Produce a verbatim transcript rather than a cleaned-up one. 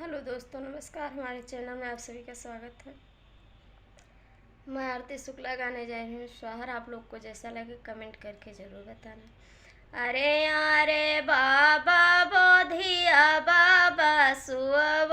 हेलो दोस्तों, नमस्कार। हमारे चैनल में आप सभी का स्वागत है। मैं आरती शुक्ला गाने जा रही हूँ स्वाहर। आप लोग को जैसा लगे कमेंट करके ज़रूर बताना। अरे अरे बाबा बोधिया बाबा सुअ